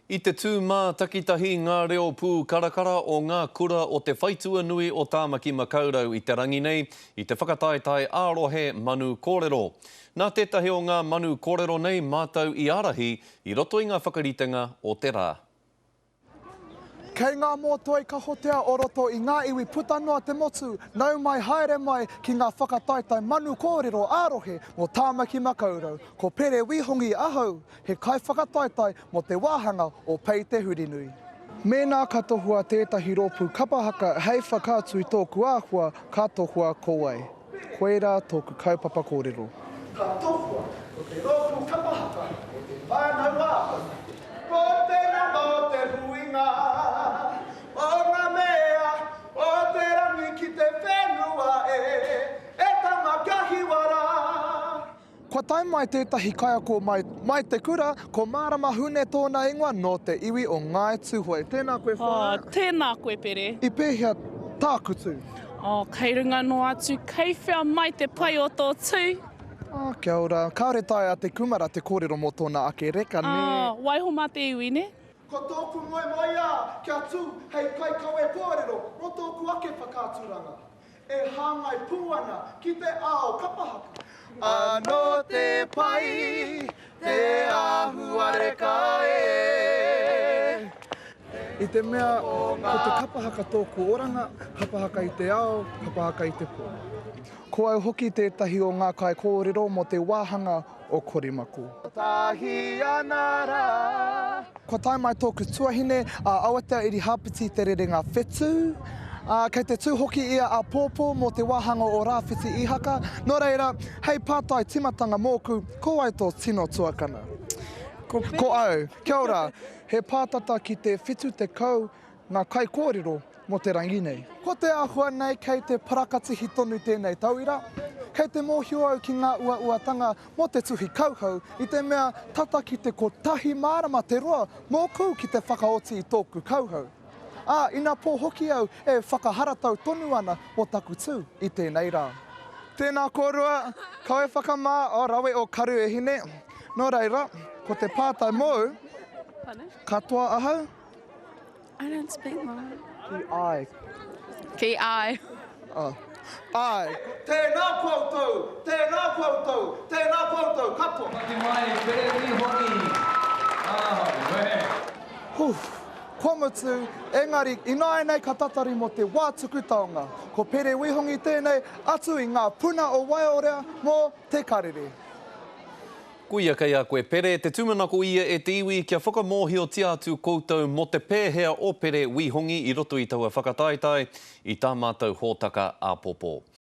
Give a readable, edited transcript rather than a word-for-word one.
I te tū mātakitahi ngā reo pūkarakara o ngā kura o te whaitua nui o Tāmaki Makaurau i te rangi nei i te whakataetae ā-rohe Manu Kōrero. Nā tētahi o ngā manu kōrero nei mātou i ārahi i roto i ngā whakaritenga o te rā. Kei ngā mōtoi kahotea o roto i ngā iwi puta noa te motu, nau mai haere mai ki ngā whakataetae manu kōrero ā-rohe mō Tāmaki Makaurau. Ko Pere Wihongi ahau, he kaiwhakataetae mō te wāhanga o Pei Te Hurinui. Mēnā ka tohua tētahi rōpū kapa haka hei whakaatu i tōku āhua, ka tohua ko wai. Koirā tōku kaupapa kōrero. Ka tohua ko te rōpū kapa haka o Te Whānau-a-Apanui. Ko te nama o te huinga o ngā mea o te rangi ki te whenua e, e tama kia hiwa rā. Kua tae mai tētahi kaiako mai, mai te kura, ko Mārama Hune tōna ingoa, nō te iwi o Ngāi Tūhoe. Tēnā koe whaea. Oh, tēnā koe Pere. I pēhea tāku tū? Oh, kei runga noa atu, kei whea mai te pai o tō tū? Oh, kia ora. Kāore taea te kumara te kōrero mō tōna ake reka, nē? Oh, waiho mā te iwi, nē? Ko tōku moemoeā kia tū hei kaikawe kōrero mō tōku ake whakaaturanga. E hāngai pū ana ki te ao kapa haka. Anō te pai, te āhuareka e. I te mea ko te kapa haka tōku oranga, kapa haka i te ao, kapa haka i te pō. Ko au hoki tētahi o ngā kaikōrero mō te wāhanga o Korimako. Tahi ana rā. Kua tae mai tōku tuahine, a Awatea Irihāpeti Te Rerenga Whetū. Ā, kei te tū hoki ia āpōpō mō te wāhanga o Rāwhiti Ihaka. Nō reira, hei pātai tīmatanga mōku, ko wai tō tino tuakana? Ko Pere. Ko au. Kia ora. He pātata ki te 70 ngā kaikōrero mō te rangi nei. Ko te āhua nei kei te parakatihi tonu tēnei tauira. Kei te mōhio au ki ngā uauatanga mō te tuhi kauhau i te mea tata ki te kotahi marama te roa mōku ki te whakaoti i tōku kauhau. Ā, inapō hoki au e whakaharatau tonu ana mō taku tū i tēnei rā. Tēnā kōrua, kau e whakamā, o rawe o karu e hine. Nō reira, ko te pātai mōu, katoa ahau? I don't speak Māori. Ki ai. Ki ai. Oh. Ai. Tēnā koutou, tēnā koutou, tēnā koutou katoa. Paki mai, Pere Wihongi. Ah, wehe. Huh. Kua mutu, engari ināianei ka tatari mō te wā tuku taonga. Ko Pere Wihongi tēnei, atu i ngā puna o Waiōrea mō Te Karere. Koia kei a koe Pere, te tūmanako ia e te iwi kia whakamōhiotia atu koutou mō te pēhea o Pere Wihongi i roto i taua whakataetae i tā mātou hōtaka āpōpō.